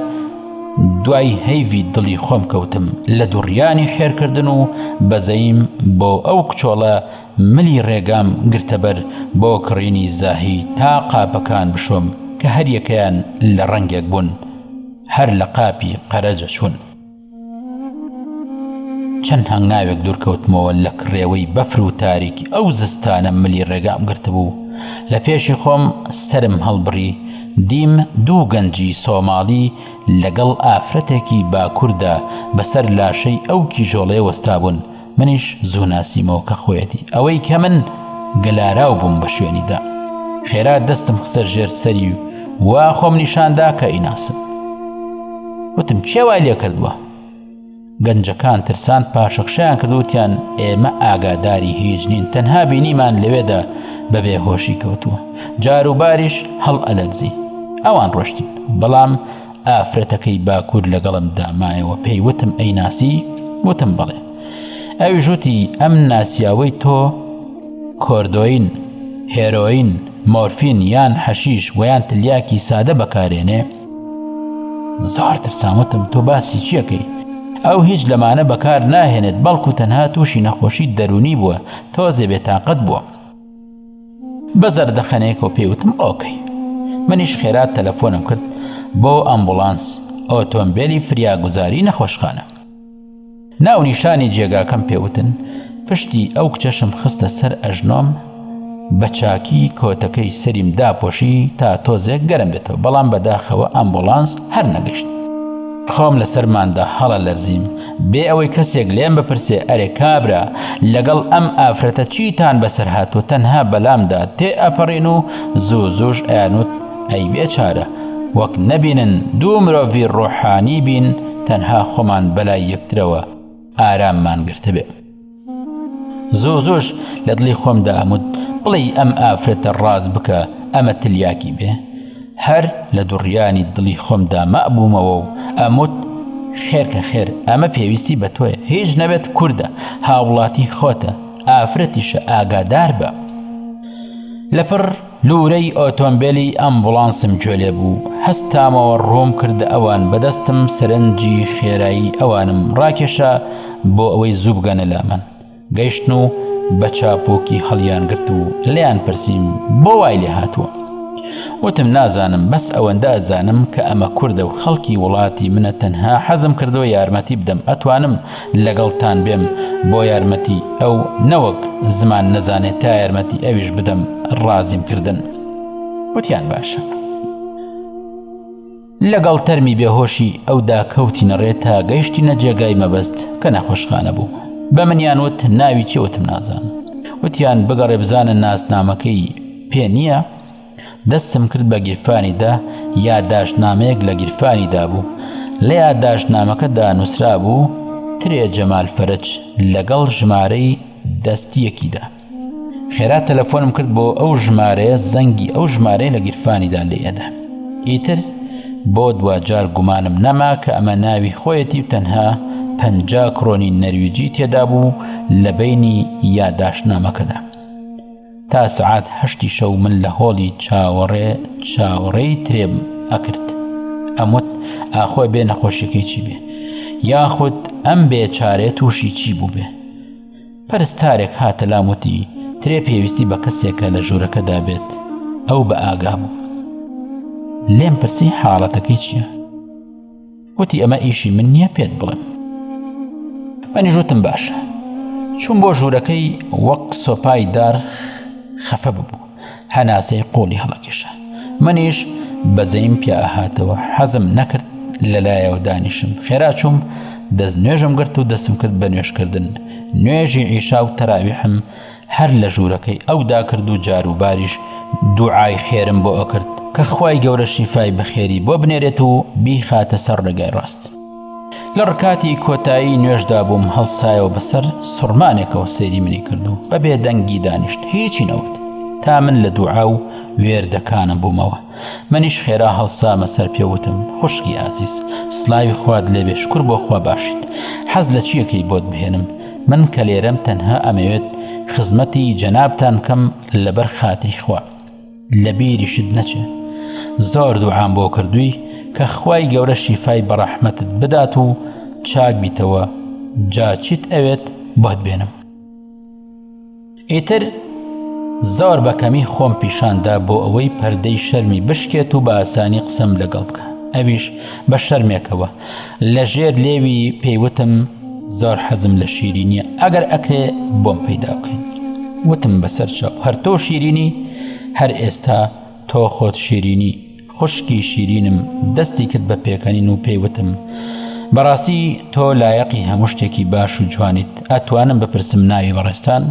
دوای هەیڤی دڵی خۆم کەوتم لە دوڕیانی خێرکردن و بەزەیم بۆ ئەو کچۆڵە ملی ڕێگام گرتەبەر بۆ کڕینی زاهی تا قاپەکان بشۆم کە هەریەکەیان لە ڕەنگێک بوون هەر لە قاپی قەرەجە چوون. چەند هەنگاوێک دوورکەوتمەوە لە کڕێوەی بەفر و تاریکی ئەو زستانە ملی ڕێگام گرتبوو لە پێشی خۆم سەرم هەڵبڕی دیم دوو گەنجی سۆماڵی لەگەڵ ئافرەتێکی باکووردا بەسەر لاشەی ئەو کیژۆڵەیە وەستابوون منیش زوو ناسیمەوە کە خۆیەتی ئەوەی کە من گەلاراو بووم بە شوێنیدا خێرا دەستم خستە ژێر سەری و وا خۆم نیشاندا کە ئیناسم وتم کێ وای لێ کردووە گەنجەکان ترسان پاشەکشەیان کرد وتیان ئێمە ئاگاداری هیچ نین تەنها بینیمان لەوێدا بە بێهۆشی کەوتووە جاروباریش هەڵ ئەلەرزی ئەوان ڕۆشتن بەڵام ئافرەتەکەی باکوور لەگەڵمدا مایەوە پێی وتم ئەیناسی؟ وتم بەڵێ. ئەویش وتی ئەم ناسیاوەی تۆ کۆردۆین، هێرۆین، مۆرفین یان حەشیش وەیان تلیاکی سادە بەکارێنێ؟ زۆر ترسام وتم تۆ باسی چیەکەی؟ ئەو هیچ لەمانە بەکار ناهێنێت بەڵکو تەنها تووشی نەخۆشی دەروونی بووە تۆزێ بێتاقەت بووە. بە زەردەخەنەیەکەوە پێی وتم ئۆکەی. منیش خێرا تەلەفۆنم کرد بۆ ئەمبوڵانس، ئۆتۆمبێلی فریاگوزاری نەخۆشخانە. ناونیشانی جێگاکەم پێ وتن، پشتی ئەو کچەشم خستە سەر ئەژنۆم، بە چاکی کۆتەکەی سەریم داپۆشی تا تۆزێک گەرم بێتەوە، بەڵام بەداخەوە ئەمبوڵانس هەر نەگەشت. خۆم لە سەرماندا هەڵەلەرزیم، بێ ئەوەی کەسێک لێم بپرسێ ئەرێ کابرا لەگەڵ ئەم ئافرەتە چیتان بەسەر هاتووە تەنها بەلامدا تێ ئەپەڕین و زوو زووش ئەیانوت ئەی بێچارە وەک نەبینن دوو مرۆڤی ڕۆحانی بین تەنها خۆمان بەلای یەکترەوە ئاراممان گرتبێ. زۆ زۆش لە دڵی خۆمدا ئەموت بڵێی ئەم ئافرەتە ڕاست بکە ئەمە تلیاکی بێ هەر لە دوڕیانی دڵی خۆمدا مابوومەوە و ئەموت خێرکە خێر ئەمە پێویستی بە تۆیە هیچ نەبێت کوردە هاوڵاتی خۆتە ئافرەتیشە ئاگادار بە لەپڕ لوورەی ئۆتۆمبێلی ئەمبوڵانسم گوێ لێ بوو، هەستامەوە ڕووم کردە ئەوان، بە دەستم سەرنجی خێرایی ئەوانم ڕاکێشا بۆ ئەوەی زوو بگەنە لامان. گەیشتن و بە چاپۆکی هەڵیانگرت و لێیان پرسیم بۆ وای لێ هاتووە؟ وتم نازانم بەس ئەوەندە ئەزانم کە ئەمە کوردە و خەڵکی وڵاتی منە تەنها حەزم کردووە یارمەتی بدەم ئەتوانم لەگەڵتان بێم بۆ یارمەتی ئەو نەوەک زمان نەزانێت تا یارمەتی ئەویش بدەم ڕازیم کردن وتیان باشە لەگەڵ تەرمی بێهۆشی ئەودا کەوتینە ڕێ تا گەیشتینە جێگای مەبەست کە نەخۆشخانە بوو بە منیان وت ناوی چی وتم نازانم وتیان بگەڕێ بزانە ناسنامەکەی پێ نییە دەستم کرد بە گیرفانیدا، یاداشتنامەیەک لە گیرفانیدا بوو. لە یاداشتنامەکەدا نووسرابوو، ترێ جەمال فەرەج، لەگەڵ ژمارەی دەستییەکیدا. خێرا تەلەفۆنم کرد بۆ ئەو ژمارەیە، زەنگی ئەو ژمارەیە لە گیرفانیدا لێ ئەدا. ئیتر بۆ دواجار گومانم نەما کە ئەمە ناوی خۆیەتی و تەنها 50 کرۆنی نەرویجی تێدا بوو لە بەینی یاداشتنامەکەدا. تا سەعات هەشتی شەو من لە هۆڵی چاوەڕێ چاوەڕێی ترێم ئەکرد ئەموت ئاخۆ بێ نەخۆشیەکەی چی بێ یاخود ئەم بێ چارێ تووشی چی بوو بێ پەرستارێک هاتە لام وتی ترێ پێویستی بە کەسێکە لە ژوورەکەدا بێت ئەو بە ئاگا بوو لێم پرسی حاڵەتەکەی چییە؟ وتی ئەمە ئیشی من نییە پێت بڵێم منیش وتم باشە چوم بۆ ژوورەکەی وەک سۆپای دار خەفە ببوو هەناسەی قۆڵی هەڵەکێشا منیش بەزەیم پیا هاتەوە حەزم نەکرد لەلایەوە دانیشم خێرا چوم دەست نوێژم گرت و دەستم کرد بە نوێژکردن نوێژی عیشا و تەراویحم هەر لە ژوورەکەی ئەودا کرد و جاروباریش دوعای خێرم بۆ ئەکرد کە خوای گەورە شیفای بەخێری بۆ بنێرێت و بیخاتە سەر ڕێگای ڕاست. لە ڕکاتی کۆتایی نوێژدا بووم هەڵسایەوە بەسەر سوڕمانێکەوە سەیری منی کرد و بە بێدەنگی دانیشت هیچی نەوت تا من لە دوعا و وێردەکانم بوومەوە منیش خێرا هەڵسامە سەر پێ وتم خوشکی ئازیز سلاوی خوات لێبێ شکر بۆ خوا باشیت حەز لە چیەکەی بۆت بهێنم من کە لێرەم تەنها ئەمەوێت خزمەتی جەنابتان کەم لەبەر خاتری خوا لە بیریشت نەچێ زۆر دوعام بۆ کردووی کە خوای گەورە شیفای بەڕەحمەتت بدات و چاک بیتەوە جا چیت ئەوێت بۆت بێنم ئیتر زۆر بە کەمی خۆم پیشاندا بۆ ئەوەی پەردەی شەرمی بشکێت و بە ئاسانی قسەم لەگەڵ بکە ئەویش بە شەرمێکەوە لە ژێر لێوی پێیوتم زۆر حەزم لە شیرینیە ئەگەر ئەکرێ بۆم پەیدا بکەین وتم بەسەر چاو هەر تۆ شیرینی هەر ئێستا تۆ خۆت شیرینی خوشکی شیرینم دەستی کرد بە پێکەنین و پێی وتم بەڕاستی تۆ لایەقی هەموو شتێکی باش و جوانیت ئەتوانم بپرسم ناوی بەڕێزتان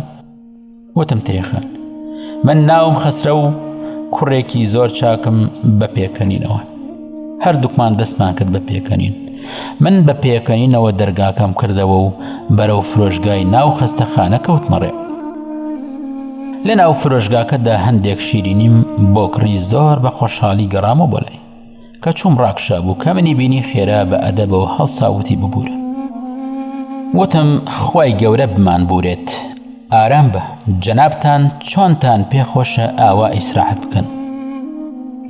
وتم ترێخان من ناوم خەسرە و کوڕێکی زۆر چاکم بە پێکەنینەوە هەردووکمان دەستمان کرد بە پێکەنین من بە پێکەنینەوە دەرگاکەم کردەوە و بەرەو فرۆشگای ناو خەستەخانە کەوتمەڕێ لە ناو فرۆشگاکەدا هەندێک شیرینیم بۆ کڕی زۆر بە خۆشحاڵی گەڕامەوە بۆ لای کە چووم ڕاکشا بوو کە منی بینی خێرا بە ئەدەبەوە هەڵسا وتی ببوورە وتم خوای گەورە بمان بورێت ئارام بە جەنابتان چۆنتان پێ خۆشە ئاوا ئیسراحەت بکەن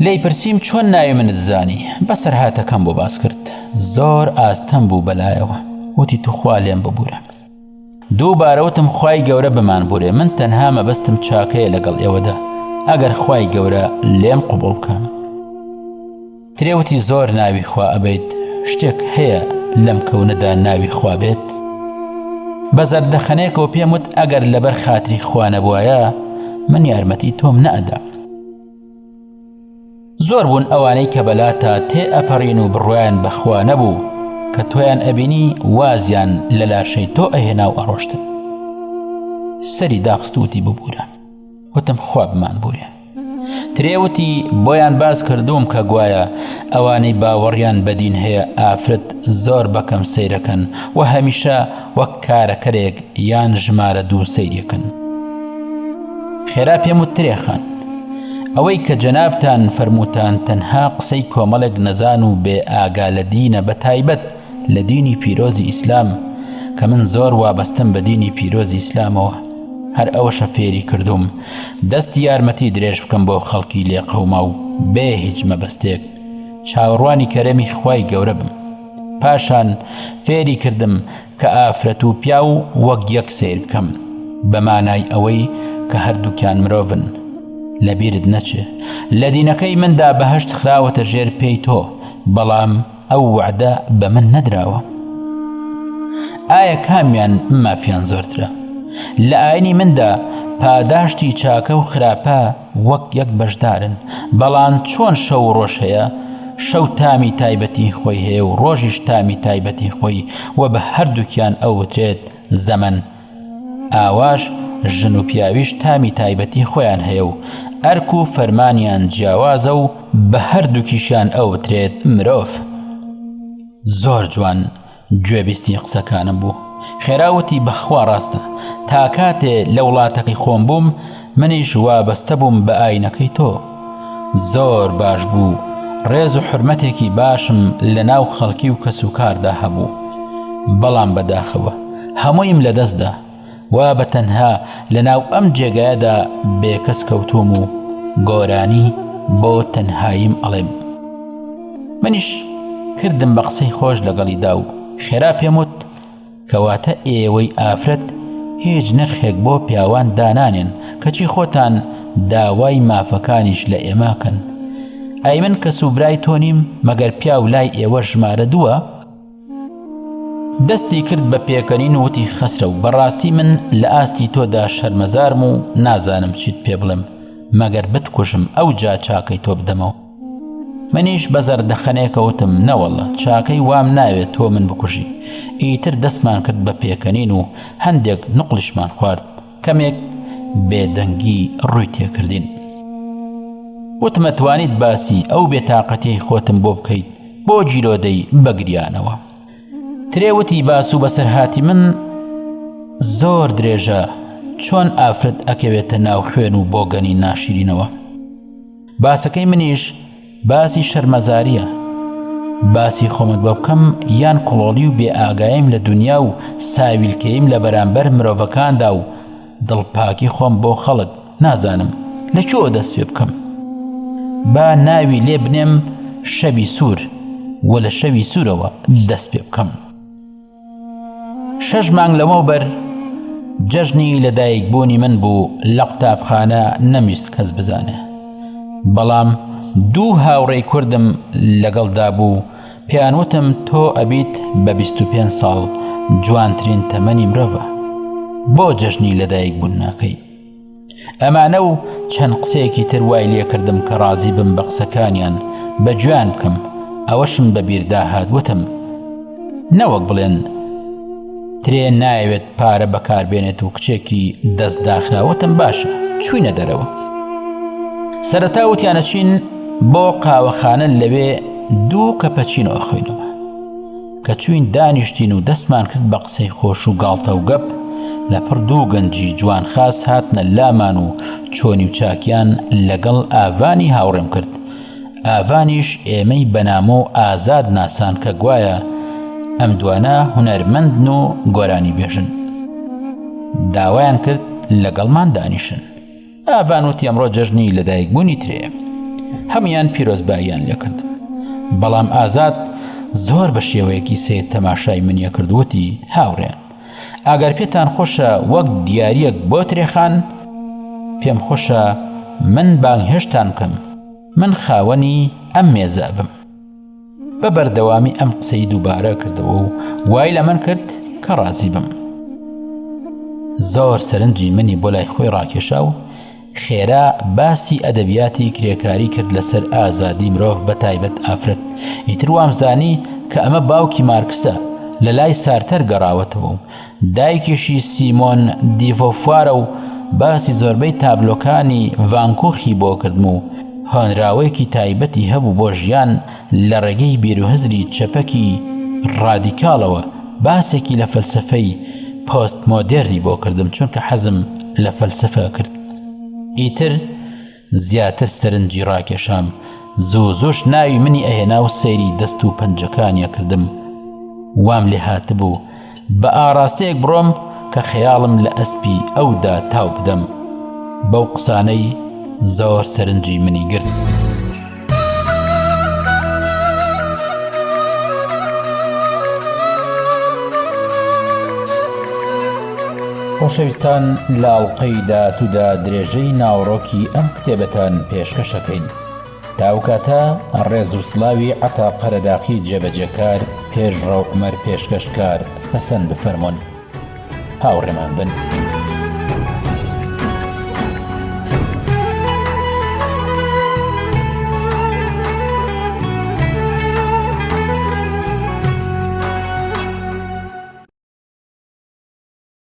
لێی پرسیم چۆن ناوی منت زانی بەسەرهاتەکەم بۆ باس کرد زۆر ئاستەم بوو بەلایەوە وتی توخوا لێم ببورە دووبارە وتم خوای گەورە بمان بورێ من تەنها مەبەستم چاکەیە لەگەڵ ئێوەدا ئەگەر خوای گەورە لێم قبوڵ بکە ترێ وتی زۆر ناوی خوا ئەبەیت شتێک هەیە لەم کەونەدا ناوی خوا بێت بە زەردەخەنەیەکەوە پێم وت ئەگەر لەبەر خاتری خوا نەبوایە من یارمەتی تۆم نەئەدا زۆر بوون ئەوانەی کە بەلاتا تێ ئەپەڕین و بڕوایان بەخوا نەبوو کە تۆیان ئەبینی وازیان لە لاشەی تۆ ئەهێنا و ئەڕۆشتن سەری داخست وتی ببوورە وتم خوا بمان بورێ ترێ وتی بۆیان باس کردووم کە گوایە ئەوانەی باوەڕیان بە دین هەیە ئافرەت زۆر بەکەم سەیرەکەن و هەمیشە وەک کارەکەرێک یان ژمارە دوو سەیرەکەن خێرا پێم وت ترێ خان ئەوەی کە جەنابتان فەرمووتان تەنها قسەی کۆمەڵێک نەزان و بێ ئاگا لە دینە بە تایبەت لە دینی پیرۆزی ئیسلام کە من زۆر وابەستەم بە دینی پیرۆزی ئیسلامەوە هەر ئەوەشە فێری کردووم دەستی یارمەتی درێژ بکەم بۆ خەڵکی لێقەوماو بێ هیچ مەبەستێک چاوەڕوانی کەرەمی خوای گەورە بم پاشان فێری کردم کە ئافرەت و پیاو وەک یەک سەیر بکەم بە مانای ئەوەی کە هەردووکیان مرۆڤن لەبیرت نەچێ لە دینەکەی مندا بەهەشت خراوەتە ژێر پێی تۆ بەڵام ئەو وەعدە بە من نەدراوە ئایا کامیان مافیان زۆرترە لە ئاینی مندا پاداشتی چاکە و خراپە وەک یەک بەشدارن بەڵام چۆن شەو و ڕۆژ هەیە شەو تامی تایبەتی خۆی هەیە و ڕۆژیش تامی تایبەتی خۆی و بە هەردووکیان ئەوترێت زەمەن ئاواش ژن و پیاویش تامی تایبەتی خۆیان هەیە و ئەرک و فەرمانیان جیاوازە و بە هەردووکیشیان ئەوترێت مرۆڤ. زۆر جوان گوێبیستی قسەکانم بوو. خێرا وتی بەخوا ڕاستە تا کاتێ لە وڵاتەکەی خۆم بووم منیش وابەستە بووم بە ئاینەکەی تۆ. زۆر باش بوو ڕێز و حورمەتێکی باشم لە ناو خەڵکی و کەسوکاردا هەبوو. بەڵام بەداخەوە هەموویم لەدەستدا وا بە تەنها لە ناو ئەم جێگایەدا بێکەس کەوتووم و گۆرانی بۆ تەنهاییم ئەڵێم. منیش کردم بە قسەی خۆش لەگەڵیدا و خێرا پێم وت کەواتە ئێوەی ئافرەت هیچ نرخێک بۆ پیاوان دانانێن کەچی خۆتان داوای مافەکانیش لە ئێماکەن ئەی من کەس و برای تۆ نیم مەگەر پیاو لای ئێوە ژمارە دووە؟ دەستی کرد بە پێکەنین و وتی خەسرەو بەڕاستی من لە ئاستی تۆدا شەرمەزارم و نازانم چیت پێ بڵێم مەگەر بتکوژم ئەوجا چاکەی تۆ بدەمەوە. منیش بە زەردەخەنەیەکە وتم نەوەڵڵا چاکەی وام ناوێت تۆ من بکوژی. ئیتر دەستمان کرد بە پێکەنین و هەندێک نوقڵیشمان خوارد. کەمێک بێدەنگی ڕووی تێکردین. وتم ئەتوانیت باسی ئەو بێتاقەتیەی خۆتم بۆ بکەیت بۆ گیرۆدەی بە گریانەوە. ترێ وتی باس و بەسەرهاتی من زۆر درێژە چۆن ئافرەت ئەکەوێتە ناو خوێن و بۆگەنی ناشیرینەوە. باسەکەی منیش باسی شەرمەزاریە. باسی خۆمت بۆ بکەم یان کڵۆڵی و بێ ئاگاییم لە دونیا و ساویلکەییم لە بەرامبەر مرۆڤەکاندا و دڵپاکی خۆم بۆ خەڵک نازانم لە کوێوە دەست پێ بکەم. با ناوی لێ بنێم شەوی سوور و لە شەوی سوورەوە دەست پێ بکەم. شەش مانگ لەمەوبەر جەژنی لەدایکبوونی من بوو لە قوتابخانە نەمویست کەس بزانێ بەڵام دوو هاوڕێی کوردم لەگەڵدا بوو پێیان وتم تۆ ئەبیت بە 25 ساڵ جوانترین تەمەنی مرۆڤە بۆ جەژنی لەدایکبوون ناکەی ئەمانە و چەند قسەیەکی تر وای لێکردم کە ڕازی بم بە قسەکانیان بە گوێیان بکەم، ئەوەشم بە بیردا هات وتم، نەوەک بڵێن ترێ نایەوێت پارە بەکاربێنێت و کچێکی دەست داخرا وتم باشە، چوینە دەرەوە. سەرەتا وتیان ئەچین بۆ قاوەخانە لەوێ دوو کەپەچینۆ ئەخۆینەوە. کە چووین دانیشتین و دەستمان کرد بە قسەی خۆش و گاڵتە و گەپ، لەپڕ دوو گەنجی جوانخاس هاتنە لامان و چۆنی و چاکیان لەگەڵ ئاڤانی هاوڕێم کرد. ئاڤانیش ئێمەی بە نامۆ و ئازاد ناساند کە گوایە ئەم دوانە هونەرمەندن و گۆرانیبێژن. داوایان کرد لەگەڵمان دانیشن. ئاڤان وتی ئەمڕۆ جەژنی لەدایکبوونی ترێیە. هەموویان پیرۆزباییان لێکردم. بەڵام ئازاد زۆر بە شێوەیەکی سەیر تەماشای منی کرد وتی هاوڕێیان ئەگەر پێتان خۆشە وەک دیارییەک بۆ ترێخان پێم خۆشە من بانگهێشتان بکەم من خاوەنی ئەم مێزە ئەبم. بە بەردەوامی ئەم قسەی دووبارە کردەوە و وای لە من کرد کە ڕازی بم. زۆر سەرنجی منی بۆ لای خۆی ڕاکێشا و خێرا باسی ئەدەبیاتی کرێکاری کرد لەسەر ئازادی مرۆڤ بە تایبەت ئافرەت. ئیتر وامزانی کە ئەمە باوکی مارکسە لە لای سارتەر گەڕاوەتەوە و دایکیشی سیمۆن دیڤۆفوارە و باسی زۆربەی تابلۆکانی ڤانکوخی بۆ کردم و هۆنراوەیەکی تایبەتی هەبوو بۆ ژیان لە ڕێگەی بیروهزری چەپەکی ڕادیکاڵەوە باسێکی لە فەلسەفەی پۆست مۆدێرنی بۆ کردم چونکە حەزم لە فەلسەفە کرد ئیتر زیاتر سەرنجی ڕاکێشام، زوو زووش ناوی منی ئەهێنا و سەیری دەست و پەنجەکانی ئەکردم. وام لێ هاتبوو بە ئاڕاستەیەک بڕۆم کە خەیاڵم لە ئەسپی ئەودا تاو بدەم. بەو قسانەی زۆر سەرنجی منی گرت. خۆشەویستان لە ئەڵقەی داهاتوودا درێژەی ناوەڕۆکی ئەم کتێبەتان پێشکەشەکەین. تا ئەو کاتە ڕێز و سڵاوی عەتا قەرەداخی جێبەجێکار، پێشڕەو عومەر پێشکەشکار پەسەند بفەرموون. هاوڕێمان بن.